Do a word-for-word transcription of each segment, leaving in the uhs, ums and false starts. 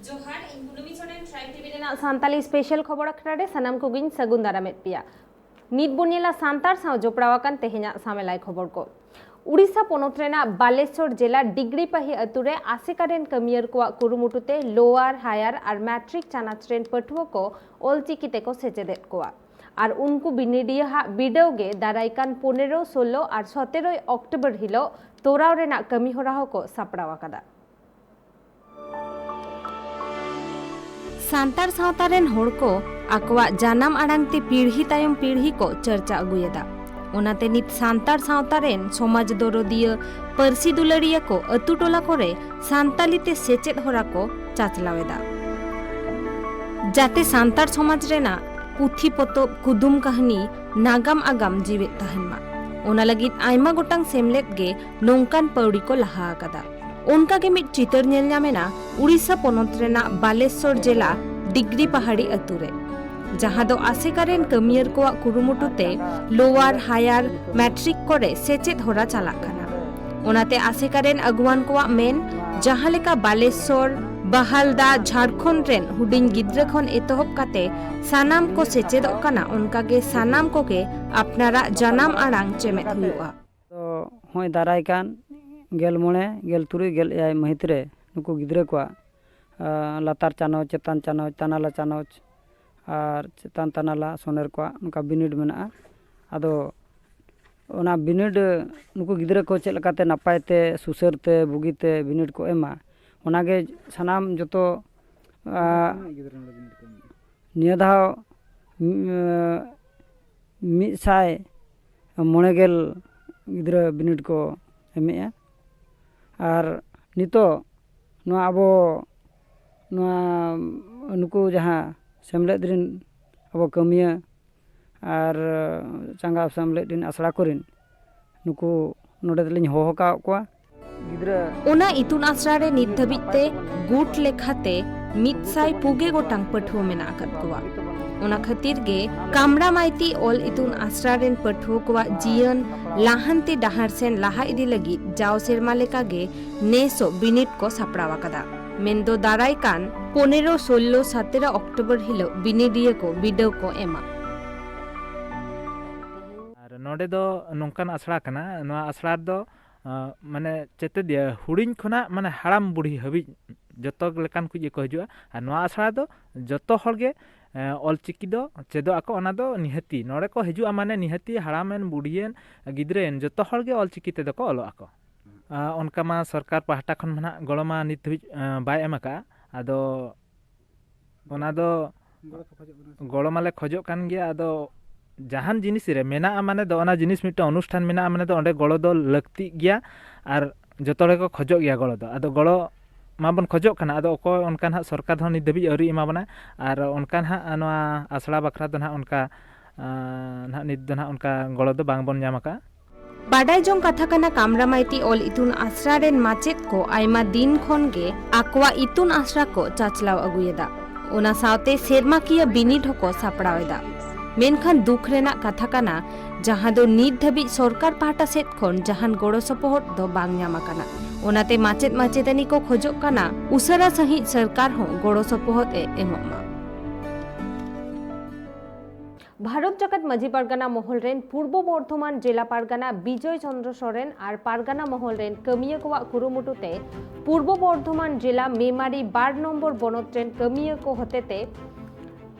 ᱡᱚᱦᱟᱨ, ᱤᱧ ᱠᱩᱱᱟᱹᱢᱤ ᱥᱚᱨᱮᱱ, ᱴᱨᱟᱭᱤᱵᱽ ᱴᱤᱵᱷᱤ ᱨᱮᱱᱟᱜ ᱥᱟᱱᱛᱟᱞᱤ ᱥᱯᱮᱥᱟᱞ ᱠᱷᱚᱵᱚᱨ ᱟᱠᱷᱲᱟ ᱨᱮ ᱥᱟᱱᱟᱢ ᱠᱚᱜᱮᱧ ᱥᱟᱹᱜᱩᱱ ᱫᱟᱨᱟᱢᱮᱫ ᱯᱮᱭᱟ᱾ ᱱᱤᱛ ᱵᱚᱱ ᱧᱮᱞᱟ ᱥᱟᱱᱛᱟᱲ ᱥᱟᱶ ᱡᱚᱯᱲᱟᱣ ᱟᱠᱟᱱ ᱛᱮᱦᱮᱧᱟᱜ ᱥᱟᱢᱮᱞᱟᱭ ᱠᱷᱚᱵᱚᱨ ᱠᱚ᱾ ᱩᱲᱤᱥᱥᱟ ᱯᱚᱱᱚᱛ ᱨᱮᱱᱟᱜ ᱵᱟᱞᱮᱥᱚᱨ ᱡᱮᱞᱟ ᱰᱤᱜᱽᱨᱤᱯᱟᱦᱤ ᱟᱹᱛᱩ ᱨᱮ ᱟᱥᱮᱠᱟ ᱨᱮᱱ ᱠᱟᱹᱢᱤᱭᱟᱹᱨ ᱠᱚᱣᱟᱜ ᱠᱩᱨᱩᱢᱩᱴᱩ ᱛᱮ ᱞᱳᱣᱟᱨ, ᱦᱟᱭᱟᱨ ᱟᱨ ᱢᱮᱴᱨᱤᱠ ᱪᱟᱱᱟᱪ ᱨᱮᱱ ᱯᱟᱹᱴᱷᱩᱣᱟᱹ ᱠᱚ ᱚᱞᱪᱤᱠᱤ ᱛᱮᱠᱚ ᱥᱮᱪᱮᱫᱮᱫ ᱠᱚᱣᱟ᱾ ᱟᱨ ᱩᱱᱠᱩ ᱵᱤᱱᱤᱰᱤᱭᱟᱹ ᱦᱟᱜ ᱵᱤᱰᱟᱹᱣ ᱜᱮ ᱫᱟᱨᱟᱭ ᱠᱟᱱ ᱯᱚᱱᱮᱨᱚ, ᱥᱳᱞᱞᱳ ᱟᱨ ᱥᱚᱛᱮᱨᱚᱭ ᱚᱠᱴᱳᱵᱚᱨ ᱦᱤᱞᱳᱜ ᱛᱚᱨᱟᱣ ᱨᱮᱱᱟᱜ ᱠᱟᱹᱢᱤ ᱦᱚᱨᱟ ᱦᱚᱸᱠᱚ ᱥᱟᱯᱲᱟᱣ ᱟᱠᱟᱫᱟ᱾ ᱥᱟᱱᱛᱟᱲ ᱥᱟᱶᱛᱟ ᱨᱮᱱ ᱦᱚᱲ ᱠᱚ ᱟᱠᱚᱣᱟᱜ ᱡᱟᱱᱟᱢ ᱟᱲᱟᱝ ᱛᱮ ᱯᱤᱲᱦᱤ ᱛᱟᱭᱚᱢ ᱯᱤᱲᱦᱤ ᱠᱚ ᱪᱟᱨᱪᱟ ᱟᱹᱜᱩᱭᱮᱫᱟ᱾ ᱚᱱᱟᱛᱮ ᱱᱤᱛ ᱥᱟᱱᱛᱟᱲ ᱥᱟᱶᱛᱟ ᱨᱮᱱ ᱥᱚᱢᱟᱡᱽ ᱫᱚᱨᱚᱫᱤᱭᱟᱹ, ᱯᱟᱹᱨᱥᱤ ᱫᱩᱞᱟᱹᱲᱤᱭᱟᱹ ᱠᱚ ᱟᱹᱛᱩ ᱴᱚᱞᱟ ᱠᱚᱨᱮ ᱥᱟᱱᱛᱟᱞᱤ ᱛᱮ ᱥᱮᱪᱮᱫ ᱦᱚᱨᱟ ᱠᱚ ᱪᱟᱪᱞᱟᱣ ᱮᱫᱟ, ᱡᱟᱛᱮ ᱥᱟᱱᱛᱟᱲ ᱥᱚᱢᱟᱡᱽ ᱨᱮᱱᱟᱜ ᱯᱩᱛᱷᱤ ᱯᱚᱛᱚᱵ, ᱠᱩᱫᱩᱢ ᱠᱟᱹᱦᱱᱤ, ᱱᱟᱜᱟᱢ ᱟᱜᱟᱢ ᱡᱤᱣᱮᱫ ᱛᱟᱦᱮᱱ ᱢᱟ᱾ ᱚᱱᱟ ᱞᱟᱹᱜᱤᱫ ᱟᱭᱢᱟ ᱜᱚᱴᱟᱝ ᱥᱮᱢᱞᱮᱫ ᱜᱮ ᱱᱚᱝᱠᱟᱱ ᱯᱟᱹᱣᱲᱤ ᱠᱚ ᱞᱟᱦᱟ ᱟᱠᱟᱫᱟ᱾ ᱚᱱᱠᱟ ᱜᱮ ᱢᱤᱫ ᱪᱤᱛᱟᱹᱨ ᱧᱮᱞ ᱧᱟᱢ ᱮᱱᱟ ᱩᱲᱤᱥᱥᱟ ᱯᱚᱱᱚᱛ ᱨᱮᱱᱟᱜ ᱵᱟᱞᱮᱥᱚᱨ ᱡᱮᱞᱟ ᱰᱤᱜᱽᱨᱤ ᱯᱟᱦᱟᱲᱤ ᱟᱹᱛᱩ ᱨᱮ, ᱡᱟᱦᱟᱸ ᱫᱚ ᱟᱥᱮᱠᱟ ᱨᱮᱱ ᱠᱟᱹᱢᱤᱭᱟᱹᱨ ᱠᱚᱣᱟᱜ ᱠᱩᱨᱩᱢᱩᱴᱩ ᱛᱮ ᱞᱳᱣᱟᱨ, ᱦᱟᱭᱟᱨ, ᱢᱮᱴᱨᱤᱠ ᱠᱚᱨᱮ ᱥᱮᱪᱮᱫ ᱦᱚᱨᱟ ᱪᱟᱞᱟᱜ ᱠᱟᱱᱟ᱾ ᱚᱱᱟᱛᱮ ᱟᱥᱮᱠᱟ ᱨᱮᱱ ᱟᱹᱜᱩᱣᱟᱹᱱ ᱠᱚᱣᱟᱜ ᱢᱮᱱ, ᱡᱟᱦᱟᱸ ᱞᱮᱠᱟ ᱵᱟᱞᱮᱥᱚᱨ, ᱵᱟᱦᱟᱞᱫᱟ, ᱡᱷᱟᱲᱠᱷᱚᱸᱰ ᱨᱮᱱ ᱦᱩᱰᱤᱧ ᱜᱤᱫᱽᱨᱟᱹ ᱠᱷᱚᱱ ᱮᱛᱚᱦᱚᱵ ᱠᱟᱛᱮ ᱥᱟᱱᱟᱢ ᱠᱚ ᱥᱮᱪᱮᱫᱚᱜ ᱠᱟᱱᱟ, ᱚᱱᱠᱟ ᱜᱮ ᱥᱟᱱᱟᱢ ᱠᱚᱜᱮ ᱟᱯᱱᱟᱨᱟᱜ ᱡᱟᱱᱟᱢ ᱟᱲᱟᱝ ᱪᱮᱢᱮᱫ ᱦᱩᱭᱩᱜᱼᱟ᱾ ᱛᱚ, ᱦᱚᱸᱜᱼᱚᱭ ᱫᱟᱨᱟᱭ ᱠᱟᱱ ᱜᱮᱞ ᱢᱚᱬᱮ, ᱜᱮᱞ ᱛᱩᱨᱩᱭ, ᱜᱮᱞ ᱮᱭᱟᱭ ᱢᱟᱹᱦᱤᱛ ᱨᱮ ᱱᱩᱠᱩ ᱜᱤᱫᱽᱨᱟᱹ ᱠᱚᱣᱟᱜ, ᱟ, ᱞᱟᱛᱟᱨ ᱪᱟᱱᱚᱪ, ᱪᱮᱛᱟᱱ ᱪᱟᱱᱚᱪ, ᱛᱟᱱᱟᱞᱟ ᱪᱟᱱᱚᱪ ᱟᱨ ᱪᱮᱛᱟᱱ ᱛᱟᱱᱟᱞᱟ ᱥᱚᱱᱮᱨ ᱠᱚᱣᱟᱜ ᱱᱚᱝᱠᱟ ᱵᱤᱱᱤᱰ ᱢᱮᱱᱟᱜᱼᱟ᱾ ᱟᱫᱚ ᱚᱱᱟ ᱵᱤᱱᱤᱰ ᱱᱩᱠᱩ ᱜᱤᱫᱽᱨᱟᱹ ᱠᱚ ᱪᱮᱫ ᱞᱮᱠᱟᱛᱮ ᱱᱟᱯᱟᱭ ᱛᱮ, ᱥᱩᱥᱟᱹᱨ ᱛᱮ, ᱵᱩᱜᱤ ᱛᱮ ᱵᱤᱱᱤᱰ ᱠᱚ ᱮᱢᱟ, ᱚᱱᱟᱜᱮ ᱥᱟᱱᱟᱢ ᱡᱚᱛᱚ, ᱟ, ᱱᱤᱭᱟᱹ ᱫᱷᱟᱣ, ᱩᱸ, ᱢᱤᱫ ᱥᱟᱭ ᱢᱚᱬᱮ ᱜᱮᱞ ᱜᱤᱫᱽᱨᱟᱹ ᱵᱤᱱᱤᱰ ᱠᱚ ᱮᱢᱮᱜᱼᱟ᱾ ᱟᱨ ᱱᱤᱛᱚᱜ ᱱᱚᱣᱟ ᱟᱵᱚ, ᱱᱚᱣᱟ ᱱᱩᱠᱩ ᱡᱟᱦᱟᱸ ᱥᱮᱢᱞᱮᱫ ᱨᱤᱱ ᱟᱵᱚ ᱠᱟᱹᱢᱤᱭᱟᱹ ᱟᱨ ᱪᱟᱸᱜᱟ ᱥᱮᱢᱞᱮᱫ ᱨᱤᱱ ᱟᱥᱲᱟ ᱠᱚᱨᱮᱱ ᱱᱩᱠᱩ ᱱᱚᱰᱮ ᱫᱚᱞᱤᱧ ᱦᱚᱦᱚ ᱟᱠᱟᱫ ᱠᱚᱣᱟ᱾ ᱜᱤᱫᱽᱨᱟᱹ ᱚᱱᱟ ᱤᱛᱩᱱ ᱟᱥᱲᱟ ᱨᱮ ᱱᱤᱛ ᱫᱷᱟᱹᱵᱤᱡ ᱛᱮ ᱜᱩᱴ ᱞᱮᱠᱷᱟᱛᱮ ᱢᱤᱫ ᱥᱟᱭ ᱯᱩᱜᱮ ᱜᱚᱴᱟᱝ ᱯᱟᱹᱴᱷᱩᱣᱟᱹ ᱢᱮᱱᱟᱜ ᱟᱠᱟᱫ ᱠᱚᱣᱟ᱾ ᱚᱱᱟ ᱠᱷᱟᱹᱛᱤᱨ ᱜᱮ ᱠᱟᱢᱨᱟ ᱢᱟᱭᱛᱤ ᱚᱞ ᱤᱛᱩᱱ ᱟᱥᱲᱟ ᱨᱮᱱ ᱯᱟᱹᱴᱷᱩᱣᱟᱹ ᱠᱚᱣᱟᱜ ᱡᱤᱭᱚᱱ ᱞᱟᱦᱟᱱᱛᱤ ᱰᱟᱦᱟᱨ ᱥᱮᱱ ᱞᱟᱦᱟ ᱤᱫᱤ ᱞᱟᱹᱜᱤᱫ ᱡᱟᱣ ᱥᱮᱨᱢᱟ ᱞᱮᱠᱟᱜᱮ ᱱᱮᱥ ᱦᱚᱸ ᱵᱤᱱᱤᱰ ᱠᱚ ᱥᱟᱯᱲᱟᱣ ᱟᱠᱟᱫᱟ᱾ ᱢᱮᱱᱫᱚ ᱫᱟᱨᱟᱭ ᱠᱟᱱ ᱯᱚᱱᱮᱨᱚ, ᱥᱳᱞᱞᱳ, ᱥᱟᱛᱮᱨᱚ ᱚᱠᱴᱳᱵᱚᱨ ᱦᱤᱞᱳᱜ ᱵᱤᱱᱤᱰᱤᱭᱟᱹ ᱠᱚ ᱵᱤᱰᱟᱹᱣ ᱠᱚ ᱮᱢᱟ᱾ ᱟᱨ ᱱᱚᱰᱮ ᱫᱚ ᱱᱚᱝᱠᱟᱱ ᱟᱥᱲᱟ ᱠᱟᱱᱟ, ᱱᱚᱣᱟ ᱟᱥᱲᱟ ᱨᱮᱫᱚ, ᱟᱸ, ᱢᱟᱱᱮ ᱪᱮᱛᱮᱫᱤᱭᱟᱹ ᱦᱩᱰᱤᱧ ᱠᱷᱚᱱᱟᱜ ᱢᱟᱱᱮ ᱦᱟᱲᱟᱢ ᱵᱩᱲᱦᱤ ᱦᱟᱹᱵᱤᱡ ᱡᱚᱛᱚ ᱞᱮᱠᱟᱱ ᱠᱚ ᱜᱮᱠᱚ ᱦᱤᱡᱩᱜᱼᱟ᱾ ᱟᱨ ᱱᱚᱣᱟ ᱟᱥᱲᱟ ᱫᱚ ᱡᱚᱛᱚ ᱦᱚᱲ ᱜᱮ, ᱮᱸ, ᱚᱞᱪᱤᱠᱤ ᱫᱚ ᱪᱮᱫᱚᱜ ᱟᱠᱚ, ᱚᱱᱟ ᱫᱚ ᱱᱤᱦᱟᱹᱛᱤ᱾ ᱱᱚᱰᱮ ᱠᱚ ᱦᱤᱡᱩᱜᱼᱟ ᱢᱟᱱᱮ ᱱᱤᱦᱟᱹᱛᱤ ᱦᱟᱲᱟᱢᱮᱱ, ᱵᱩᱲᱦᱤᱭᱮᱱ, ᱜᱤᱫᱽᱨᱟᱹᱭᱮᱱ, ᱡᱚᱛᱚ ᱦᱚᱲ ᱜᱮ ᱚᱞᱪᱤᱠᱤ ᱛᱮᱫᱚ ᱠᱚ ᱚᱞᱚᱜ ᱟᱠᱚ᱾ ᱟᱸ, ᱚᱱᱠᱟ ᱢᱟ ᱥᱚᱨᱠᱟᱨ ᱯᱟᱦᱴᱟ ᱠᱷᱚᱱ ᱢᱟ ᱱᱟᱦᱟᱜ ᱜᱚᱲᱚ ᱢᱟ ᱱᱤᱛ ᱫᱷᱟᱹᱵᱤᱡ, ᱟᱸ, ᱵᱟᱭ ᱮᱢ ᱟᱠᱟᱫᱼᱟ᱾ ᱟᱫᱚ ᱚᱱᱟ ᱫᱚ ᱜᱚᱲᱚ ᱯᱮ ᱠᱷᱚᱡᱚᱜ ᱠᱟᱱᱟ ᱥᱮ? ᱜᱚᱲᱚ ᱢᱟᱞᱮ ᱠᱷᱚᱡᱚᱜ ᱠᱟᱱ ᱜᱮᱭᱟ᱾ ᱟᱫᱚ ᱡᱟᱦᱟᱱ ᱡᱤᱱᱤᱥ ᱨᱮ ᱢᱮᱱᱟᱜᱼᱟ ᱢᱟᱱᱮ ᱫᱚ, ᱚᱱᱟ ᱡᱤᱱᱤᱥ ᱢᱤᱫᱴᱟᱝ ᱚᱱᱩᱥᱴᱷᱟᱱ ᱢᱮᱱᱟᱜᱼᱟ ᱢᱟᱱᱮ ᱫᱚ, ᱚᱸᱰᱮ ᱜᱚᱲᱚ ᱫᱚ ᱞᱟᱹᱠᱛᱤᱜ ᱜᱮᱭᱟ᱾ ᱟᱨ ᱡᱚᱛᱚ ᱦᱚᱲ ᱜᱮᱠᱚ ᱠᱷᱚᱡᱚᱜ ᱜᱮᱭᱟ ᱜᱚᱲᱚ ᱫᱚ᱾ ᱟᱫᱚ ᱜᱚᱲᱚ ᱢᱟᱵᱚᱱ ᱠᱷᱚᱡᱚᱜ ᱠᱟᱱᱟ, ᱟᱫᱚ ᱚᱠᱚᱭ ᱚᱱᱠᱟ ᱱᱟᱦᱟᱜ ᱥᱚᱨᱠᱟᱨ ᱦᱚᱸ ᱱᱤᱛ ᱫᱷᱟᱹᱵᱤᱡ ᱟᱹᱣᱨᱤ ᱮᱢᱟ ᱵᱚᱱᱟ᱾ ᱟᱨ ᱚᱱᱠᱟ ᱱᱟᱦᱟᱜ ᱱᱚᱣᱟ ᱟᱥᱲᱟ ᱵᱟᱠᱷᱨᱟ ᱫᱚ ᱱᱟᱦᱟᱜ ᱚᱱᱠᱟ, ᱟᱸ, ᱱᱟᱦᱟᱜ ᱱᱤᱛ ᱫᱚ ᱱᱟᱦᱟᱜ ᱚᱱᱠᱟ ᱜᱚᱲᱚ ᱫᱚ ᱵᱟᱝ ᱵᱚᱱ ᱧᱟᱢ ᱟᱠᱟᱫᱼᱟ᱾ ᱵᱟᱰᱟᱭ ᱡᱚᱝ ᱠᱟᱛᱷᱟ ᱠᱟᱱᱟ, ᱠᱟᱢᱨᱟᱢᱟᱭᱛᱤ ᱚᱞ ᱤᱛᱩᱱ ᱟᱥᱲᱟ ᱨᱮᱱ ᱢᱟᱪᱮᱫ ᱠᱚ ᱟᱭᱢᱟ ᱫᱤᱱ ᱠᱷᱚᱱ ᱜᱮ ᱟᱠᱚᱣᱟᱜ ᱤᱛᱩᱱ ᱟᱥᱲᱟ ᱠᱚ ᱪᱟᱪᱞᱟᱣ ᱟᱹᱜᱩᱭᱮᱫᱟ᱾ ᱚᱱᱟ ᱥᱟᱶᱛᱮ ᱥᱮᱨᱢᱟᱠᱤᱭᱟᱹ ᱵᱤᱱᱤᱰ ᱦᱚᱸᱠᱚ ᱥᱟᱯᱲᱟᱣ ᱮᱫᱟ᱾ ᱢᱮᱱᱠᱷᱟᱱ ᱫᱩᱠ ᱨᱮᱱᱟᱜ ᱠᱟᱛᱷᱟ ᱠᱟᱱᱟ, ᱡᱟᱦᱟᱸ ᱫᱚ ᱱᱤᱛ ᱫᱷᱟᱹᱵᱤᱡ ᱥᱚᱨᱠᱟᱨ ᱯᱟᱦᱴᱟ ᱥᱮᱫ ᱠᱷᱚᱱ ᱡᱟᱦᱟᱱ ᱜᱚᱲᱚ ᱥᱚᱯᱚᱦᱚᱫ ᱫᱚ ᱵᱟᱝ ᱧᱟᱢ ᱟᱠᱟᱱᱟ᱾ ᱚᱱᱟᱛᱮ ᱢᱟᱪᱮᱫ ᱢᱟᱪᱮᱛᱟᱹᱱᱤ ᱠᱚ ᱠᱷᱚᱡᱚᱜ ᱠᱟᱱᱟ, ᱩᱥᱟᱹᱨᱟ ᱥᱟᱺᱦᱤᱡ ᱥᱚᱨᱠᱟᱨ ᱦᱚᱸ ᱜᱚᱲᱚ ᱥᱚᱯᱚᱦᱚᱫ ᱮ ᱮᱢᱚᱜ ᱢᱟ᱾ ᱵᱷᱟᱨᱚᱛ ᱡᱟᱠᱟᱛ ᱢᱟᱹᱡᱷᱤ ᱯᱟᱨᱜᱟᱱᱟ ᱢᱚᱦᱚᱞ ᱨᱮᱱ ᱯᱩᱨᱵᱚ ᱵᱚᱨᱫᱷᱚᱢᱟᱱ ᱡᱮᱞᱟ ᱯᱟᱨᱜᱟᱱᱟ ᱵᱤᱡᱚᱭ ᱪᱚᱸᱫᱽᱨᱚ ᱥᱚᱨᱮᱱ ᱟᱨ ᱯᱟᱨᱜᱟᱱᱟ ᱢᱚᱦᱚᱞ ᱨᱮᱱ ᱠᱟᱹᱢᱤᱭᱟᱹ ᱠᱚᱣᱟᱜ ᱠᱩᱨᱩᱢᱩᱴᱩ ᱛᱮ ᱯᱩᱨᱵᱚ ᱵᱚᱨᱫᱷᱚᱢᱟᱱ ᱡᱮᱞᱟ ᱢᱮᱢᱟᱨᱤ ᱵᱟᱨ ᱱᱚᱢᱵᱚᱨ ᱵᱚᱱᱚᱛ ᱨᱮᱱ ᱠᱟᱹᱢᱤᱭᱟᱹ ᱠᱚ ᱦᱚᱛᱮᱛᱮ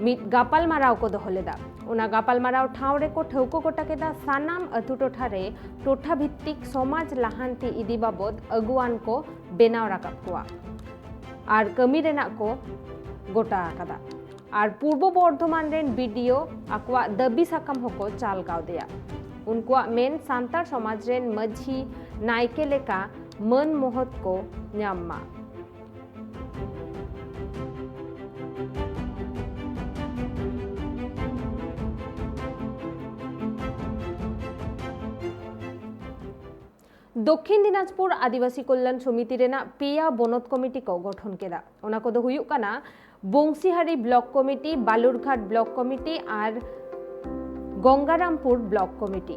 ᱢᱤᱫ ᱜᱟᱯᱟᱞᱢᱟᱨᱟᱣ ᱠᱚ ᱫᱚᱦᱚ ᱞᱮᱫᱟ᱾ ᱚᱱᱟ ᱜᱟᱯᱟᱞᱢᱟᱨᱟᱣ ᱴᱷᱟᱶ ᱨᱮᱠᱚ ᱴᱷᱟᱹᱣᱠᱟᱹ ᱜᱚᱴᱟ ᱠᱮᱫᱟ ᱥᱟᱱᱟᱢ ᱟᱹᱛᱩ ᱴᱚᱴᱷᱟ ᱨᱮ ᱴᱚᱴᱷᱟ ᱵᱷᱤᱛᱛᱤᱠ ᱥᱚᱢᱟᱡᱽ ᱞᱟᱦᱟᱱᱛᱤ ᱤᱫᱤ ᱵᱟᱵᱚᱫ ᱟᱹᱜᱩᱣᱟᱱ ᱠᱚ ᱵᱮᱱᱟᱣ ᱨᱟᱠᱟᱵ ᱠᱚᱣᱟ ᱟᱨ ᱠᱟᱹᱢᱤ ᱨᱮᱱᱟᱜ ᱠᱚ ᱜᱚᱴᱟ ᱟᱠᱟᱫᱟ᱾ ᱟᱨ ᱯᱩᱨᱵᱚ ᱵᱚᱨᱫᱷᱚᱢᱟᱱ ᱨᱮᱱ ᱵᱤ ᱰᱤ ᱳ ᱟᱠᱚᱣᱟᱜ ᱫᱟᱹᱵᱤ ᱥᱟᱠᱟᱢ ᱦᱚᱸᱠᱚ ᱪᱟᱞ ᱠᱟᱣᱫᱮᱭᱟ᱾ ᱩᱱᱠᱩᱣᱟᱜ ᱢᱮᱱ ᱥᱟᱱᱛᱟᱲ ᱥᱚᱢᱟᱡᱽ ᱨᱮᱱ ᱢᱟᱹᱡᱷᱤ, ᱱᱟᱭᱠᱮ ᱞᱮᱠᱟ ᱢᱟᱹᱱ ᱢᱚᱦᱚᱛ ᱠᱚ ᱧᱟᱢ ᱢᱟ᱾ ᱫᱚᱠᱠᱷᱤᱱ ᱫᱤᱱᱟᱡᱽᱯᱩᱨ ᱟᱹᱫᱤᱵᱟᱹᱥᱤ ᱠᱚᱞᱭᱟᱱ ᱥᱚᱢᱤᱛᱤ ᱨᱮᱱᱟᱜ ᱯᱮᱭᱟ ᱵᱚᱱᱚᱛ ᱠᱚᱢᱤᱴᱤ ᱠᱚ ᱜᱚᱴᱷᱚᱱ ᱠᱮᱫᱟ᱾ ᱚᱱᱟ ᱠᱚᱫᱚ ᱦᱩᱭᱩᱜ ᱠᱟᱱᱟ Bansihari block committee, Balurghat block committee ᱟᱨ ᱜᱚᱝᱜᱟᱨᱟᱢᱯᱩᱨ ᱵᱞᱚᱠ ᱠᱚᱢᱤᱴᱤ᱾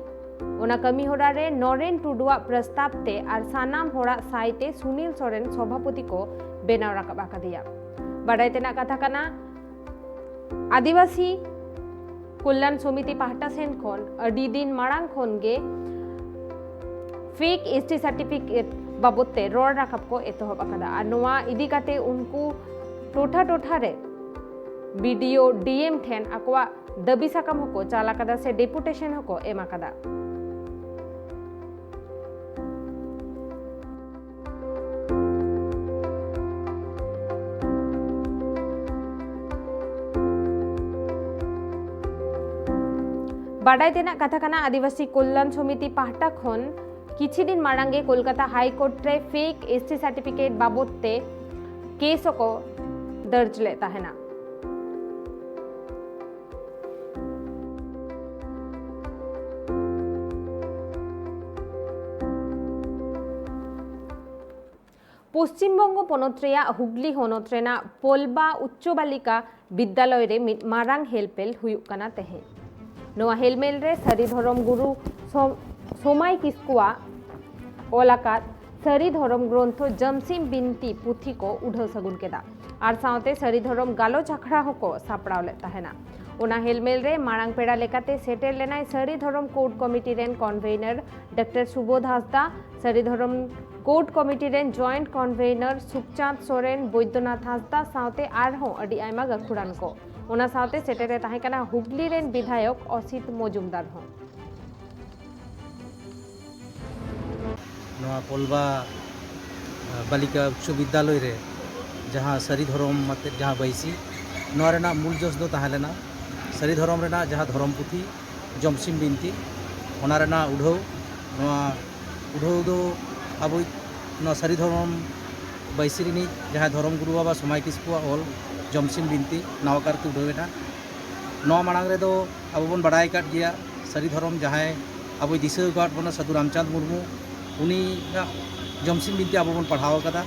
ᱚᱱᱟ ᱠᱟᱹᱢᱤ ᱦᱚᱨᱟ ᱨᱮ ᱱᱚᱨᱮᱱ ᱴᱩᱰᱩᱣᱟᱜ ᱯᱨᱚᱥᱛᱟᱵ ᱛᱮ ᱟᱨ ᱥᱟᱱᱟᱢ ᱦᱚᱲᱟᱜ ᱥᱟᱭ ᱛᱮ ᱥᱩᱱᱤᱞ ᱥᱚᱨᱮᱱ ᱥᱚᱵᱷᱟᱯᱚᱛᱤ ᱠᱚ ᱵᱮᱱᱟᱣ ᱨᱟᱠᱟᱵ ᱟᱠᱟᱫᱮᱭᱟ᱾ ᱵᱟᱰᱟᱭ ᱛᱮᱱᱟᱜ ᱠᱟᱛᱷᱟ ᱠᱟᱱᱟ, ᱟᱹᱫᱤᱵᱟᱹᱥᱤ ᱠᱚᱞᱭᱟᱱ ᱥᱚᱢᱤᱛᱤ ᱯᱟᱦᱴᱟ ᱥᱮᱱ ᱠᱷᱚᱱ ᱟᱹᱰᱤ ᱫᱤᱱ ᱢᱟᱲᱟᱝ ᱠᱷᱚᱱ ᱜᱮ ᱯᱷᱮᱠ ᱮᱥ ᱴᱤ ᱥᱟᱨᱴᱤᱯᱷᱤᱠᱮᱴ ᱵᱟᱵᱚᱫ ᱛᱮ ᱨᱚᱲ ᱨᱟᱠᱟᱵ ᱠᱚ ᱮᱛᱚᱦᱚᱵ ᱟᱠᱟᱫᱟ᱾ ᱟᱨ ᱱᱚᱣᱟ ᱤᱫᱤ ᱠᱟᱛᱮ ᱩᱱᱠᱩ ᱴᱚᱴᱷᱟ ᱴᱚᱴᱷᱟ ᱨᱮ ᱵᱤ ᱰᱤ ᱳ, ᱰᱤ ᱮᱢ ᱴᱷᱮᱱ ᱟᱠᱚᱣᱟᱜ ᱫᱟᱹᱵᱤ ᱥᱟᱠᱟᱢ ᱦᱚᱸᱠᱚ ᱪᱟᱞ ᱟᱠᱟᱫᱟ ᱥᱮ ᱰᱮᱯᱩᱴᱮᱥᱚᱱ ᱦᱚᱸᱠᱚ ᱮᱢ ᱟᱠᱟᱫᱟ᱾ ᱵᱟᱰᱟᱭ ᱛᱮᱱᱟᱜ ᱠᱟᱛᱷᱟ ᱠᱟᱱᱟ, ᱟᱹᱫᱤᱵᱟᱹᱥᱤ ᱠᱚᱞᱭᱟᱱ ᱥᱚᱢᱤᱛᱤ ᱯᱟᱦᱴᱟ ᱠᱷᱚᱱ ᱠᱤᱪᱷᱤ ᱫᱤᱱ ᱢᱟᱲᱟᱝ ᱜᱮ ᱠᱳᱞᱠᱟᱛᱟ ᱦᱟᱭ ᱠᱳᱨᱴ ᱨᱮ ᱯᱷᱮᱠ ᱮᱥ ᱴᱤ ᱥᱟᱨᱴᱤᱯᱷᱤᱠᱮᱴ ᱵᱟᱵᱚᱫ ᱛᱮ ᱠᱮᱥ ᱦᱚᱸᱠᱚ ᱫᱟᱨᱡᱽ ᱞᱮᱫ ᱛᱟᱦᱮᱱᱟ᱾ ᱯᱚᱥᱪᱤᱢ ᱵᱚᱝᱜᱚ ᱯᱚᱱᱚᱛ ᱨᱮᱭᱟᱜ ᱦᱩᱜᱽᱞᱤ ᱦᱚᱱᱚᱛ ᱨᱮᱱᱟᱜ ᱯᱚᱞᱵᱟ ᱩᱪᱪᱚ ᱵᱟᱞᱤᱠᱟ ᱵᱤᱫᱽᱫᱟᱞᱚᱭ ᱨᱮ ᱢᱤᱫ ᱢᱟᱨᱟᱝ ᱦᱮᱞᱯᱮᱞ ᱦᱩᱭᱩᱜ ᱠᱟᱱᱟ ᱛᱮᱦᱮᱧ᱾ ᱱᱚᱣᱟ ᱦᱮᱞᱢᱮᱞ ᱨᱮ ᱥᱟᱹᱨᱤ ᱫᱷᱚᱨᱚᱢ ᱜᱩᱨᱩ ᱥᱚ-, ᱥᱚᱢᱟᱭ ᱠᱤᱥᱠᱩᱣᱟᱜ ᱚᱞ ᱟᱠᱟᱫ ᱥᱟᱹᱨᱤ ᱫᱷᱚᱨᱚᱢ ᱜᱨᱚᱱᱛᱷᱚ ᱡᱚᱢᱥᱤᱢ ᱵᱤᱱᱛᱤ ᱯᱩᱛᱷᱤ ᱠᱚ ᱩᱰᱷᱟᱹᱣ ᱥᱟᱹᱜᱩᱱ ᱠᱮᱫᱟ᱾ ᱟᱨ ᱥᱟᱶᱛᱮ ᱥᱟᱹᱨᱤ ᱫᱷᱚᱨᱚᱢ ᱜᱟᱞᱚᱪ ᱟᱠᱷᱲᱟ ᱦᱚᱸᱠᱚ ᱥᱟᱯᱲᱟᱣ ᱞᱮᱫ ᱛᱟᱦᱮᱱᱟ᱾ ᱚᱱᱟ ᱦᱮᱞᱢᱮᱞ ᱨᱮ ᱢᱟᱨᱟᱝ ᱯᱮᱲᱟ ᱞᱮᱠᱟᱛᱮ ᱥᱮᱴᱮᱨ ᱞᱮᱱᱟᱭ ᱥᱟᱹᱨᱤ ᱫᱷᱚᱨᱚᱢ ᱠᱳᱰ ᱠᱚᱢᱤᱴᱤ ᱨᱮᱱ ᱠᱚᱱᱵᱷᱮᱱᱚᱨ ᱰᱟᱠᱛᱟᱨ ᱥᱩᱵᱳᱫᱷ ᱦᱟᱸᱥᱫᱟ, ᱥᱟᱹᱨᱤ ᱫᱷᱚᱨᱚᱢ ᱠᱳᱰ ᱠᱚᱢᱤᱴᱤ ᱨᱮᱱ ᱡᱚᱭᱮᱱᱴ ᱠᱚᱱᱵᱷᱮᱱᱚᱨ ᱥᱩᱠᱪᱟᱸᱫᱽ ᱥᱚᱨᱮᱱ, ᱵᱳᱭᱫᱚᱱᱟᱛᱷ ᱦᱟᱸᱥᱫᱟ ᱥᱟᱶᱛᱮ ᱟᱨᱦᱚᱸ ᱟᱹᱰᱤ ᱟᱭᱢᱟ ᱜᱟᱹᱠᱷᱩᱲᱟᱱ ᱠᱚ᱾ ᱚᱱᱟ ᱥᱟᱶᱛᱮ ᱥᱮᱴᱮᱨ ᱨᱮ ᱛᱟᱦᱮᱸ ᱠᱟᱱᱟ ᱦᱩᱜᱽᱞᱤ ᱨᱮᱱ ᱵᱤᱫᱷᱟᱭᱚᱠ ᱚᱥᱤᱛ ᱢᱚᱡᱩᱢᱫᱟᱨ ᱦᱚᱸ᱾ ᱱᱚᱣᱟ ᱯᱚᱞᱵᱟ, ᱟ, ᱵᱟᱞᱤᱠᱟ ᱩᱪᱪᱚ ᱵᱤᱫᱽᱫᱟᱞᱚᱭ ᱨᱮ ᱡᱟᱦᱟᱸ ᱥᱟᱹᱨᱤ ᱫᱷᱚᱨᱚᱢ ᱟᱛᱮᱫ ᱡᱟᱦᱟᱸ ᱵᱟᱹᱭᱥᱤ, ᱱᱚᱣᱟ ᱨᱮᱱᱟᱜ ᱢᱩᱞ ᱡᱚᱥ ᱫᱚ ᱛᱟᱦᱮᱸ ᱞᱮᱱᱟ ᱥᱟᱹᱨᱤ ᱫᱷᱚᱨᱚᱢ ᱨᱮᱱᱟᱜ ᱡᱟᱦᱟᱸ ᱫᱷᱚᱨᱚᱢ ᱯᱩᱛᱷᱤ ᱡᱚᱢᱥᱤᱢ ᱵᱤᱱᱛᱤ, ᱚᱱᱟ ᱨᱮᱱᱟᱜ ᱩᱰᱷᱟᱹᱣ᱾ ᱱᱚᱣᱟ ᱩᱰᱷᱟᱹᱣ ᱫᱚ ᱟᱵᱚᱭᱤᱡ ᱱᱚᱣᱟ ᱥᱟᱹᱨᱤ ᱫᱷᱚᱨᱚᱢ ᱵᱟᱹᱭᱥᱤ ᱨᱤᱱᱤᱡ ᱡᱟᱦᱟᱸᱭ ᱫᱷᱚᱨᱚᱢ ᱜᱩᱨᱩ ᱵᱟᱵᱟ ᱥᱚᱢᱟᱭ ᱠᱤᱥᱠᱩᱣᱟᱜ ᱚᱞ ᱡᱚᱢᱥᱤᱢ ᱵᱤᱱᱛᱤ ᱱᱟᱣᱟ ᱠᱟᱨᱛᱮ ᱩᱰᱷᱟᱹᱣ ᱮᱱᱟ᱾ ᱱᱚᱣᱟ ᱢᱟᱲᱟᱝ ᱨᱮᱫᱚ ᱟᱵᱚ ᱵᱚᱱ ᱵᱟᱲᱟᱭ ᱟᱠᱟᱫ ᱜᱮᱭᱟ, ᱥᱟᱹᱨᱤ ᱫᱷᱚᱨᱚᱢ ᱡᱟᱦᱟᱸᱭ ᱟᱵᱚᱭ ᱫᱤᱥᱟᱹ ᱟᱠᱟᱫ ᱵᱚᱱᱟ ᱥᱟᱹᱫᱷᱩ ᱨᱟᱢᱪᱟᱸᱫᱽ ᱢᱩᱨᱢᱩ, ᱩᱱᱤᱭᱟᱜ ᱡᱚᱢᱥᱤᱢ ᱵᱤᱱᱛᱤ ᱟᱵᱚ ᱵᱚᱱ ᱯᱟᱲᱦᱟᱣ ᱟᱠᱟᱫᱟ᱾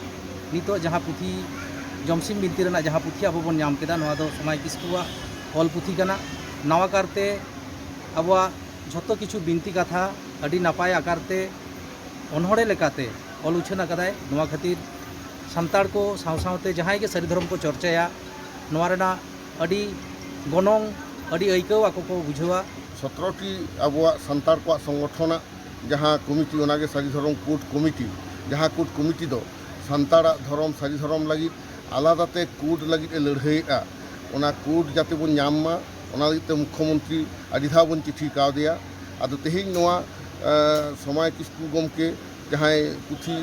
ᱱᱤᱛᱚᱜ ᱡᱟᱦᱟᱸ ᱯᱩᱛᱷᱤ, ᱡᱚᱢᱥᱤᱢ ᱵᱤᱱᱛᱤ ᱨᱮᱱᱟᱜ ᱡᱟᱦᱟᱸ ᱯᱩᱛᱷᱤ ᱟᱵᱚ ᱵᱚᱱ ᱧᱟᱢ ᱠᱮᱫᱟ, ᱱᱚᱣᱟ ᱫᱚ ᱥᱚᱢᱟᱭ ᱠᱤᱥᱠᱩᱣᱟᱜ ᱚᱞ ᱯᱩᱛᱷᱤ ᱠᱟᱱᱟ᱾ ᱱᱟᱣᱟ ᱠᱟᱨᱛᱮ ᱟᱵᱚᱣᱟᱜ ᱡᱷᱚᱛᱚ ᱠᱤᱪᱷᱩ ᱵᱤᱱᱛᱤ ᱠᱟᱛᱷᱟ ᱟᱹᱰᱤ ᱱᱟᱯᱟᱭ ᱟᱠᱟᱨ ᱛᱮ ᱚᱱᱚᱬᱦᱮ ᱞᱮᱠᱟᱛᱮ ᱚᱞ ᱩᱪᱷᱟᱹᱱ ᱟᱠᱟᱫᱟᱭ᱾ ᱱᱚᱣᱟ ᱠᱷᱟᱹᱛᱤᱨ ᱥᱟᱱᱛᱟᱲ ᱠᱚ ᱥᱟᱶ ᱥᱟᱶᱛᱮ ᱡᱟᱦᱟᱸᱭ ᱜᱮ ᱥᱟᱹᱨᱤ ᱫᱷᱚᱨᱚᱢ ᱠᱚ ᱪᱚᱨᱪᱟᱭᱟ, ᱱᱚᱣᱟ ᱨᱮᱱᱟᱜ ᱟᱹᱰᱤ ᱜᱚᱱᱚᱝ, ᱟᱹᱰᱤ ᱟᱹᱭᱠᱟᱹᱣ ᱟᱠᱚ ᱠᱚ ᱵᱩᱡᱷᱟᱹᱣᱟ᱾ ᱥᱚᱛᱨᱚ ᱴᱤ ᱟᱵᱚᱣᱟᱜ ᱥᱟᱱᱛᱟᱲ ᱠᱚᱣᱟᱜ ᱥᱚᱝᱜᱚᱴᱷᱚᱱᱟᱜ ᱡᱟᱦᱟᱸ ᱠᱚᱢᱤᱴᱤ, ᱚᱱᱟᱜᱮ ᱥᱟᱹᱨᱤ ᱫᱷᱚᱨᱚᱢ ᱠᱳᱰ ᱠᱚᱢᱤᱴᱤ, ᱡᱟᱦᱟᱸ ᱠᱳᱰ ᱠᱚᱢᱤᱴᱤ ᱫᱚ ᱥᱟᱱᱛᱟᱲᱟᱜ ᱫᱷᱚᱨᱚᱢ ᱥᱟᱹᱨᱤ ᱫᱷᱚᱨᱚᱢ ᱞᱟᱹᱜᱤᱫ ᱟᱞᱟᱫᱟᱛᱮ ᱠᱳᱰ ᱞᱟᱹᱜᱤᱫ ᱮ ᱞᱟᱹᱲᱦᱟᱹᱭᱮᱫᱼᱟ᱾ ᱚᱱᱟ ᱠᱳᱰ ᱡᱟᱛᱮ ᱵᱚᱱ ᱧᱟᱢ ᱢᱟ, ᱚᱱᱟ ᱞᱟᱹᱜᱤᱫ ᱛᱮ ᱢᱩᱠᱠᱷᱚᱢᱚᱱᱛᱨᱤ ᱟᱹᱰᱤ ᱫᱷᱟᱣ ᱵᱚᱱ ᱪᱤᱴᱷᱤ ᱠᱟᱣᱫᱮᱭᱟ᱾ ᱟᱫᱚ ᱛᱮᱦᱮᱧ ᱱᱚᱣᱟ, ᱮ, ᱥᱚᱢᱟᱭ ᱠᱤᱥᱠᱩ ᱜᱚᱢᱠᱮ ᱡᱟᱦᱟᱸᱭ ᱯᱩᱛᱷᱤ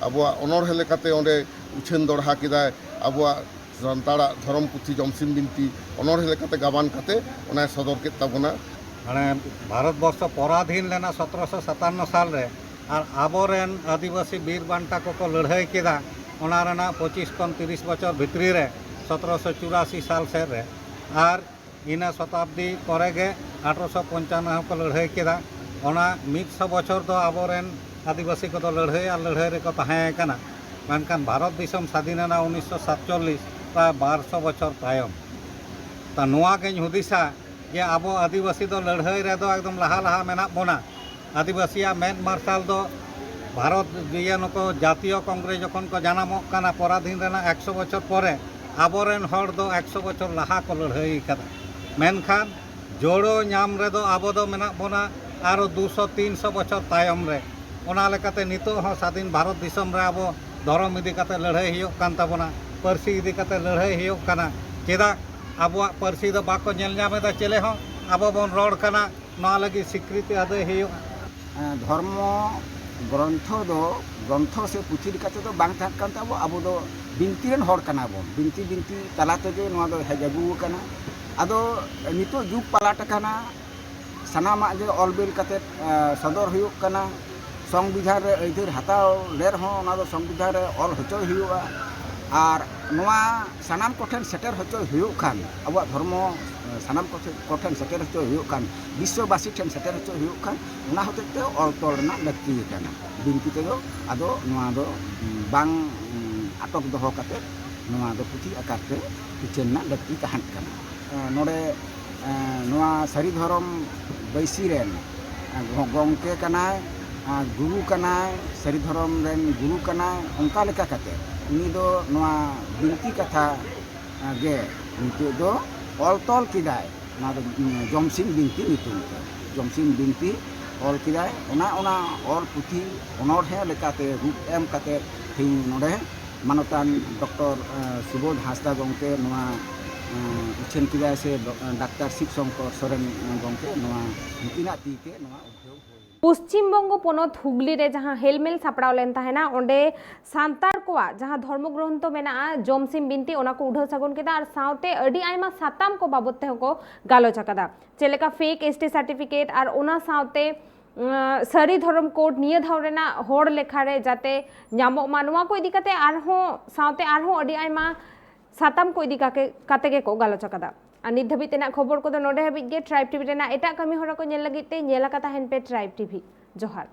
ᱟᱵᱚᱣᱟᱜ ᱚᱱᱚᱬᱦᱮ ᱞᱮᱠᱟᱛᱮ ᱚᱸᱰᱮ ᱩᱪᱷᱟᱹᱱ ᱫᱚᱦᱲᱟ ᱠᱮᱫᱟᱭ, ᱟᱵᱚᱣᱟᱜ ᱥᱟᱱᱛᱟᱲᱟᱜ ᱫᱷᱚᱨᱚᱢ ᱯᱩᱛᱷᱤ ᱡᱚᱢᱥᱤᱢ ᱵᱤᱱᱛᱤ ᱚᱱᱚᱬᱦᱮ ᱞᱮᱠᱟᱛᱮ ᱜᱟᱵᱟᱱ ᱠᱟᱛᱮ ᱚᱱᱟᱭ ᱥᱚᱫᱚᱨ ᱠᱮᱫ ᱛᱟᱵᱚᱱᱟ᱾ ᱢᱟᱱᱮ, ᱵᱷᱟᱨᱚᱛ ᱵᱚᱨᱥᱚ ᱯᱚᱨᱟᱫᱷᱤᱱ ᱞᱮᱱᱟ ᱥᱚᱛᱨᱚᱥᱚ ᱥᱟᱛᱟᱱᱱᱚ ᱥᱟᱞ ᱨᱮ, ᱟᱨ ᱟᱵᱚᱨᱮᱱ ᱟᱹᱫᱤᱵᱟᱹᱥᱤ ᱵᱤᱨ ᱵᱟᱱᱴᱟ ᱠᱚᱠᱚ ᱞᱟᱹᱲᱦᱟᱹᱭ ᱠᱮᱫᱟ ᱚᱱᱟ ᱨᱮᱱᱟᱜ ᱯᱚᱸᱪᱤᱥ ᱠᱷᱚᱱ ᱛᱤᱨᱤᱥ ᱵᱚᱪᱷᱚᱨ ᱵᱷᱤᱛᱨᱤ ᱨᱮ, ᱥᱚᱛᱨᱚᱥᱚ ᱪᱩᱨᱟᱥᱤ ᱥᱟᱞ ᱥᱮᱫ ᱨᱮ᱾ ᱟᱨ ᱤᱱᱟᱹ ᱥᱚᱛᱟᱵᱫᱤ ᱯᱚᱨᱮ ᱜᱮ ᱟᱴᱷᱨᱚᱥᱚ ᱯᱚᱧᱪᱟᱱᱱᱚ ᱦᱚᱸᱠᱚ ᱞᱟᱹᱲᱦᱟᱹᱭ ᱠᱮᱫᱟ᱾ ᱚᱱᱟ ᱢᱤᱫ ᱥᱚ ᱵᱚᱪᱷᱚᱨ ᱫᱚ ᱟᱵᱚᱨᱮᱱ ᱟᱹᱫᱤᱵᱟᱹᱥᱤ ᱠᱚᱫᱚ ᱞᱟᱹᱲᱦᱟᱹᱭ ᱟᱨ ᱞᱟᱹᱲᱦᱟᱹᱭ ᱨᱮᱠᱚ ᱛᱟᱦᱮᱸ ᱠᱟᱱᱟ᱾ ᱢᱮᱱᱠᱷᱟᱱ ᱵᱷᱟᱨᱚᱛ ᱫᱤᱥᱚᱢ ᱥᱟᱹᱫᱷᱤᱱ ᱮᱱᱟ ᱩᱱᱤᱥᱥᱚ ᱥᱟᱛᱪᱚᱞᱞᱤᱥ, ᱯᱨᱟᱭ ᱵᱟᱨ ᱥᱚ ᱵᱚᱪᱷᱚᱨ ᱛᱟᱭᱚᱢ᱾ ᱛᱟ ᱱᱚᱣᱟ ᱜᱮᱧ ᱦᱩᱫᱤᱥᱟ ᱡᱮ ᱟᱵᱚ ᱟᱹᱫᱤᱵᱟᱹᱥᱤ ᱫᱚ ᱞᱟᱹᱲᱦᱟᱹᱭ ᱨᱮᱫᱚ ᱮᱠᱫᱚᱢ ᱞᱟᱦᱟ ᱞᱟᱦᱟ ᱢᱮᱱᱟᱜ ᱵᱚᱱᱟ᱾ ᱟᱹᱫᱤᱵᱟᱹᱥᱤᱭᱟᱜ ᱢᱮᱫ ᱢᱟᱨᱥᱟᱞ ᱫᱚ ᱵᱷᱟᱨᱚᱛ ᱤᱭᱟᱹ ᱱᱩᱠᱩ ᱡᱟᱛᱤᱭᱚ ᱠᱚᱝᱜᱨᱮᱥ ᱡᱚᱠᱷᱚᱱ ᱠᱚ ᱡᱟᱱᱟᱢᱚᱜ ᱠᱟᱱᱟ, ᱯᱚᱨᱟᱫᱷᱤᱱ ᱨᱮᱱᱟᱜ ᱮᱠᱥᱚ ᱵᱚᱪᱷᱚᱨ ᱯᱚᱨᱮ, ᱟᱵᱚᱨᱮᱱ ᱦᱚᱲ ᱫᱚ ᱮᱠᱥᱚ ᱵᱚᱪᱷᱚᱨ ᱞᱟᱦᱟ ᱠᱚ ᱞᱟᱹᱲᱦᱟᱹᱭ ᱠᱟᱫᱟ᱾ ᱢᱮᱱᱠᱷᱟᱱ ᱡᱳᱲᱳ ᱧᱟᱢ ᱨᱮᱫᱚ ᱟᱵᱚ ᱫᱚ ᱢᱮᱱᱟᱜ ᱵᱚᱱᱟ ᱟᱨᱚ ᱫᱩᱥᱚ ᱛᱤᱱᱥᱚ ᱵᱚᱪᱷᱚᱨ ᱛᱟᱭᱚᱢ ᱨᱮ᱾ ᱚᱱᱟ ᱞᱮᱠᱟᱛᱮ ᱱᱤᱛᱚᱜ ᱦᱚᱸ ᱥᱟᱫᱷᱤᱱ ᱵᱷᱟᱨᱚᱛ ᱫᱤᱥᱚᱢ ᱨᱮ ᱟᱵᱚ ᱫᱷᱚᱨᱚᱢ ᱤᱫᱤ ᱠᱟᱛᱮ ᱞᱟᱹᱲᱦᱟᱹᱭ ᱦᱩᱭᱩᱜ ᱠᱟᱱ ᱛᱟᱵᱚᱱᱟ, ᱯᱟᱹᱨᱥᱤ ᱤᱫᱤ ᱠᱟᱛᱮ ᱞᱟᱹᱲᱦᱟᱹᱭ ᱦᱩᱭᱩᱜ ᱠᱟᱱᱟ᱾ ᱪᱮᱫᱟᱜ ᱟᱵᱚᱣᱟᱜ ᱯᱟᱹᱨᱥᱤ ᱫᱚ ᱵᱟᱠᱚ ᱧᱮᱞ ᱧᱟᱢ ᱮᱫᱟ ᱪᱮᱞᱮ ᱦᱚᱸ? ᱟᱵᱚ ᱵᱚᱱ ᱨᱚᱲ ᱠᱟᱱᱟ, ᱱᱚᱣᱟ ᱞᱟᱹᱜᱤᱫ ᱥᱤᱠᱨᱤᱛᱤ ᱟᱹᱫᱟᱹᱭ ᱦᱩᱭᱩᱜᱼᱟ᱾ ᱮᱸ, ᱫᱷᱚᱨᱢᱚ ᱜᱨᱚᱱᱛᱷᱚ ᱫᱚ, ᱜᱨᱚᱱᱛᱷᱚ ᱥᱮ ᱯᱩᱛᱷᱤ ᱞᱮᱠᱟ ᱛᱮᱫᱚ ᱵᱟᱝ ᱛᱟᱦᱮᱸ ᱠᱟᱱ ᱛᱟᱵᱚ, ᱟᱵᱚ ᱫᱚ ᱵᱤᱱᱛᱤ ᱨᱮᱱ ᱦᱚᱲ ᱠᱟᱱᱟ ᱵᱚᱱ, ᱵᱤᱱᱛᱤ ᱵᱤᱱᱛᱤ ᱛᱟᱞᱟ ᱛᱮᱜᱮ ᱱᱚᱣᱟ ᱫᱚ ᱦᱮᱡ ᱟᱹᱜᱩ ᱟᱠᱟᱱᱟ᱾ ᱟᱫᱚ ᱱᱤᱛᱚᱜ ᱡᱩᱜᱽ ᱯᱟᱞᱟᱴ ᱟᱠᱟᱱᱟ, ᱥᱟᱱᱟᱢᱟᱜ ᱜᱮ ᱚᱞ ᱵᱤᱞ ᱠᱟᱛᱮᱫ, ᱮᱸ, ᱥᱚᱫᱚᱨ ᱦᱩᱭᱩᱜ ᱠᱟᱱᱟ᱾ ᱥᱚᱝᱵᱤᱫᱷᱟᱱ ᱨᱮ ᱟᱹᱭᱫᱟᱹᱨ ᱦᱟᱛᱟᱣ ᱞᱮ ᱨᱮᱦᱚᱸ ᱚᱱᱟ ᱫᱚ ᱥᱚᱝᱵᱤᱫᱷᱟᱱ ᱨᱮ ᱚᱞ ᱦᱚᱪᱚᱭ ᱦᱩᱭᱩᱜᱼᱟ᱾ ᱟᱨ ᱱᱚᱣᱟ ᱥᱟᱱᱟᱢ ᱠᱚᱴᱷᱮᱱ ᱥᱮᱴᱮᱨ ᱦᱚᱪᱚᱭ ᱦᱩᱭᱩᱜ ᱠᱷᱟᱱ, ᱟᱵᱚᱣᱟᱜ ᱫᱷᱚᱨᱢᱚ, ᱮᱸ, ᱥᱟᱱᱟᱢ ᱠᱚᱴᱷᱮᱱ, ᱠᱚᱴᱷᱮᱱ ᱥᱮᱴᱮᱨ ᱦᱚᱪᱚᱭ ᱦᱩᱭᱩᱜ ᱠᱷᱟᱱ, ᱵᱤᱥᱥᱚᱵᱟᱥᱤ ᱴᱷᱮᱱ ᱥᱮᱴᱮᱨ ᱦᱚᱪᱚᱭ ᱦᱩᱭᱩᱜ ᱠᱷᱟᱱ, ᱚᱱᱟ ᱦᱚᱛᱮᱡ ᱛᱮ ᱚᱞ ᱛᱚᱞ ᱨᱮᱱᱟᱜ ᱞᱟᱹᱠᱛᱤ ᱠᱟᱱᱟ᱾ ᱵᱤᱱᱛᱤ ᱛᱮᱫᱚ ᱟᱫᱚ ᱱᱚᱣᱟ ᱫᱚ ᱵᱟᱝ, ᱩᱸ, ᱟᱴᱚᱠ ᱫᱚᱦᱚ ᱠᱟᱛᱮ ᱱᱚᱣᱟ ᱫᱚ ᱯᱩᱛᱷᱤ ᱟᱠᱟᱨ ᱛᱮ ᱩᱪᱷᱟᱹᱱ ᱨᱮᱱᱟᱜ ᱞᱟᱹᱠᱛᱤ ᱛᱟᱦᱮᱸ ᱠᱟᱱᱟ᱾ ᱮᱸ, ᱱᱚᱰᱮ, ᱮᱸ, ᱱᱚᱣᱟ ᱥᱟᱹᱨᱤ ᱫᱷᱚᱨᱚᱢ ᱵᱟᱹᱭᱥᱤ ᱨᱮᱱ, ᱮᱸ, ᱜᱚ-, ᱜᱚᱢᱠᱮ ᱠᱟᱱᱟᱭ, ᱟᱨ ᱜᱩᱨᱩ ᱠᱟᱱᱟᱭ, ᱥᱟᱹᱨᱤ ᱫᱷᱚᱨᱚᱢ ᱨᱮᱱ ᱜᱩᱨᱩ ᱠᱟᱱᱟᱭ᱾ ᱚᱱᱠᱟ ᱞᱮᱠᱟ ᱠᱟᱛᱮ ᱩᱱᱤ ᱫᱚ ᱱᱚᱣᱟ ᱵᱤᱱᱛᱤ ᱠᱟᱛᱷᱟ ᱜᱮ ᱱᱤᱛᱚᱜ ᱫᱚ ᱚᱞ ᱛᱚᱞ ᱠᱮᱫᱟᱭ᱾ ᱚᱱᱟ ᱫᱚ ᱡᱚᱢᱥᱤᱢ ᱵᱤᱱᱛᱤ ᱧᱩᱛᱩᱢ ᱛᱮ ᱡᱚᱢᱥᱤᱢ ᱵᱤᱱᱛᱤ ᱚᱞ ᱠᱮᱫᱟᱭ᱾ ᱚᱱᱟ ᱚᱱᱟ ᱚᱞ ᱯᱩᱛᱷᱤ ᱚᱱᱚᱬᱦᱮ ᱞᱮᱠᱟᱛᱮ ᱨᱩᱯ ᱮᱢ ᱠᱟᱛᱮ ᱛᱮᱦᱮᱧ ᱱᱚᱰᱮ ᱢᱟᱱᱚᱛᱟᱱ ᱰᱚᱠᱴᱚᱨ ᱥᱩᱵᱳᱫᱷ ᱦᱟᱸᱥᱫᱟ ᱜᱚᱢᱠᱮ ᱱᱚᱣᱟ ᱩᱪᱷᱟᱹᱱ ᱠᱮᱫᱟᱭ ᱥᱮ ᱰᱟᱠᱛᱟᱨ ᱥᱤᱵ ᱥᱚᱝᱠᱚᱨ ᱥᱚᱨᱮᱱ ᱜᱚᱢᱠᱮ ᱱᱚᱣᱟ ᱩᱱᱠᱤᱱᱟᱜ ᱛᱤ ᱛᱮ ᱱᱚᱣᱟ ᱩᱫᱽᱫᱷᱟᱹᱣ ᱦᱩᱭ᱾ ᱯᱚᱥᱪᱤᱢ ᱵᱚᱝᱜᱚ ᱯᱚᱱᱚᱛ ᱦᱩᱜᱽᱞᱤ ᱨᱮ ᱡᱟᱦᱟᱸ ᱦᱮᱞᱢᱮᱞ ᱥᱟᱯᱲᱟᱣ ᱞᱮᱱ ᱛᱟᱦᱮᱱᱟ, ᱚᱸᱰᱮ ᱥᱟᱱᱛᱟᱲ ᱠᱚᱣᱟᱜ ᱡᱟᱦᱟᱸ ᱫᱷᱚᱨᱢᱚ ᱜᱨᱚᱱᱛᱷᱚ ᱢᱮᱱᱟᱜᱼᱟ, ᱡᱚᱢᱥᱤᱢ ᱵᱤᱱᱛᱤ, ᱚᱱᱟ ᱠᱚ ᱩᱰᱷᱟᱹᱣ ᱥᱟᱹᱜᱩᱱ ᱠᱮᱫᱟ ᱟᱨ ᱥᱟᱶᱛᱮ ᱟᱹᱰᱤ ᱟᱭᱢᱟ ᱥᱟᱛᱟᱢ ᱠᱚ ᱵᱟᱵᱚᱫ ᱛᱮᱦᱚᱸ ᱠᱚ ᱜᱟᱞᱚᱪ ᱟᱠᱟᱫᱟ, ᱪᱮᱫ ᱞᱮᱠᱟ ᱯᱷᱮᱠ ᱮᱥ ᱴᱤ ᱥᱟᱨᱴᱤᱯᱷᱤᱠᱮᱴ ᱟᱨ ᱚᱱᱟ ᱥᱟᱶᱛᱮ ᱥᱟᱹᱨᱤ ᱫᱷᱚᱨᱚᱢ ᱠᱳᱰ ᱱᱤᱭᱟᱹ ᱫᱷᱟᱣ ᱨᱮᱱᱟᱜ ᱦᱚᱲ ᱞᱮᱠᱷᱟ ᱨᱮ ᱡᱟᱛᱮ ᱧᱟᱢᱚᱜ ᱢᱟ, ᱱᱚᱣᱟ ᱠᱚ ᱤᱫᱤ ᱠᱟᱛᱮ ᱟᱨᱦᱚᱸ ᱥᱟᱶᱛᱮ ᱟᱨᱦᱚᱸ ᱟᱹᱰᱤ ᱟᱭᱢᱟ ᱥᱟᱛᱟᱢ ᱠᱚ ᱤᱫᱤ ᱠᱟᱛᱮ ᱜᱮᱠᱚ ᱜᱟᱞᱚᱪ ᱟᱠᱟᱫᱟ᱾ ᱟᱨ ᱱᱤᱛ ᱫᱷᱟᱹᱵᱤᱡ ᱛᱮᱱᱟᱜ ᱠᱷᱚᱵᱚᱨ ᱠᱚᱫᱚ ᱱᱚᱰᱮ ᱦᱟᱹᱵᱤᱡ ᱜᱮ᱾ ᱴᱨᱟᱭᱤᱵᱽ ᱴᱤᱵᱷᱤ ᱨᱮᱱᱟᱜ ᱮᱴᱟᱜ ᱠᱟᱹᱢᱤ ᱦᱚᱨᱟ ᱠᱚ ᱧᱮᱞ ᱞᱟᱹᱜᱤᱫ ᱛᱮ ᱧᱮᱞ ᱟᱠᱟ ᱛᱟᱦᱮᱱ ᱯᱮ ᱴᱨᱟᱭᱤᱵᱽ ᱴᱤᱵᱷᱤ᱾ ᱡᱚᱦᱟᱨ᱾